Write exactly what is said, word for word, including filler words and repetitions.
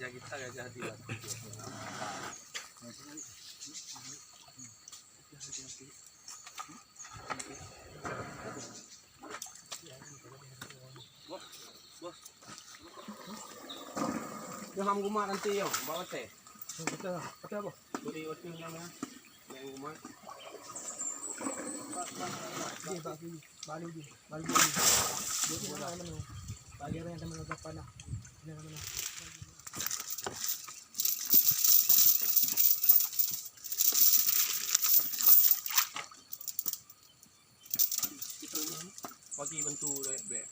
Ya, kita gagah di waktu. Bos, bos. Yo, ham gumat nanti, yo, bawa teh. Betul, betul, bos. Beri waktu nama. Main gumat. Dia bagi. Balu jih, balu jih. Dia mana mana? Bagi orang yang teman dapat nak. Mana mana? Bagi bantu dek bek.